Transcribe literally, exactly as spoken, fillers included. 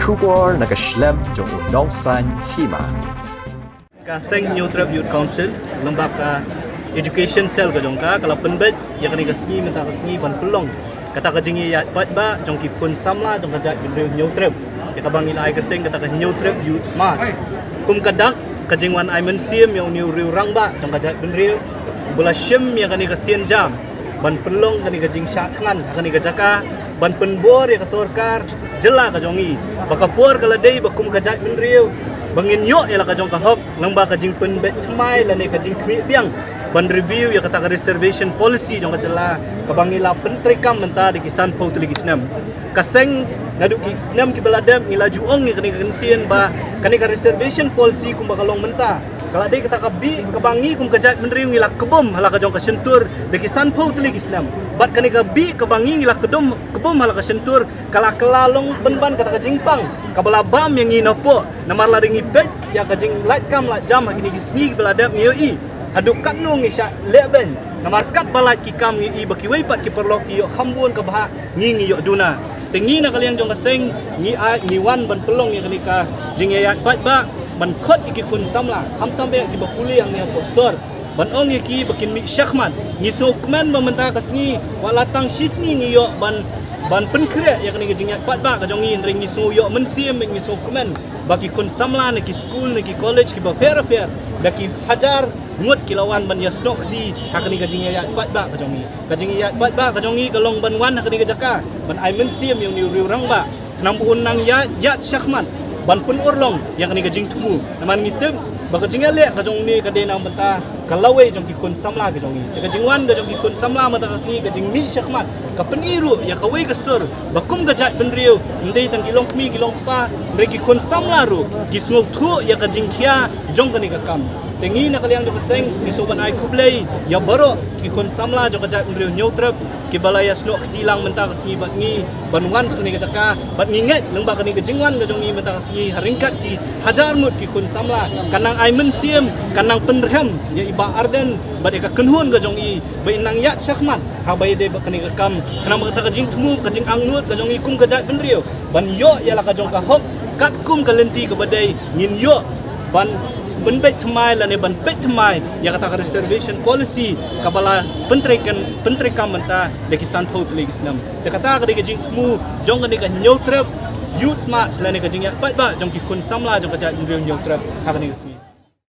Khubor na ka shlem jong u nongsan hima. Ka seng Hynñiewtrep Youth Council, lem bad ka Education Cell ka jong ka, ka la pynbeit ïa kane ka sngi mynta ka sngi ban pynlong kata ka jingïaid paidbah jong ki khun samla jong ka jaitbynriew Hynñiewtrep, ïa kaba ngi la ai kyrteng kata ka Hynñiewtrep Youth March. Kum ka dak ka jingwan ai mynsiem ïa une u riew rangbah jong ka jaitbynriew, ba la shim ïa kane ka sienjam ban pynlong kane ka jingshah thngan ha kane ka jaka, ban pynbor ïa ka sorkar jylla ka jong ngi ba ka por ka la dei ba kum ka jaitbynriew ba ngin ïoh ïa la ka jong ka hok, lyngba ka jingpynbeit thymmai lane ka jingkhmih biang ban review ïa kata ka reservation policy jong ka jylla kaba ngi la pyntreikam mynta da ki sanphew tylli ki snem. Ka seng naduh ki snem kiba la dep ngi la ju ong ïa kane ka kyntien ba kane ka reservation policy kumba ka long mynta ka la dei kata ka bih kaba ngi kum ka jaitbynriew ngi la kebum ha la ka jong ka shyntur da ki sanphew tylli ki snem. Bad kane ka bih kaba ngi ngi la kebum, kebum ha la ka shyntur ka la kylla long pynban kata ka jingpang kaba la bam ïa ngi napoh, namar lada ngi peit ïa ka jinglait kam lait jam ha kine ki sngi kiba la dep ngi ïohi haduh katno ngi shah lehbeiñ, namar katba lait ki kam ngi ïohi ba kiwei pat ki paralok ki ïoh kham bun kaba ngi ngi ïoh duna. Te ngi na ka liang jong ka seng ngi ai, ngi wan ban pynlong ïa kane ka jingïaid paidbah ban khot ïa ki khun samla, khamtam ïa kiba pule hangne hapoh sor, ban ong ïa ki ba kin mih shakhmat. Ngi sngewkmen ba mynta ka sngi wat la tang shi sngi ngi ïoh ban, ban pynkhreh ïa kane ka jingïaid paidbah ka jong ngi, hynrei ngi sngew ïoh mynsiem, ngi sngewkmen ba ki khun samla na ki skul, na ki college kiba pher pher, da ki hajar ngut ki la wan ban ïasnoh kti ha kane ka jingïaid paidbah ka jong ngi. Ka jingïaid paidbah ka jong ngi ka long ban wan ha kane ka jaka ban ai mynsiem ïa une u riew rangbah, khnang ba un nang ïaid, ïaid shakhmat ban pynurlong ïa kane ka jingthmu. Namar ngi tip ba ka jingïaleh ka jong une ka dei na bynta ka lawei jong ki khun samla ka jong ngi. Te ka jingwan ka jong ki khun samla mynta ka sngi, ka jingmih shakhmat, ka pyni ruh ïa kawei ka sur ba kum ka jaitbynriew, ym dei tang ki longkmie ki longkpa, hynrei ki khun samla ruh ki sngewthuh ïa ka jingkhia jong kane ka kam. Te ngi na ka liang jong ka seng ngi sngewbha ban ai khublei ïa baroh ki khun samla jong ka jaitbynriew Hynñiewtrep kiba la ïasnoh kti lang mynta ka sngi bad ngi ban wan sha kane ka jaka, bad ngi ngeit lyngba kane ka jingwan ka jong ngi mynta ka sngi ha ryngkat ki hajar ngut ki khun samla, kan nang ai mynsiem, kan nang pynrhem ïa i Bah Ardent bad ïa ka kynhun ka jong i ba in nang ïaid shakhmat haba ïadei bad kane ka kam, khnang ba kata ka jingthmu, ka jingangnud ka jong i kum ka jaitbynriew ban ïoh ïa la ka jong ka hok katkum ka lynti kaba dei, ngin ïoh ban pynbeit thymmai lane ban peit thymmai ïa kata ka reservation policy kaba la pyntreikam, pyntreikam mynta da ki sanphew tylli ki snem. Te kata ka dei ka jingthmu jong kane ka Hynñiewtrep Youth March lane ka jingïaid paidbah jong ki khun samla jong ka jaitbynriew Hynñiewtrep ha kane ka sngi.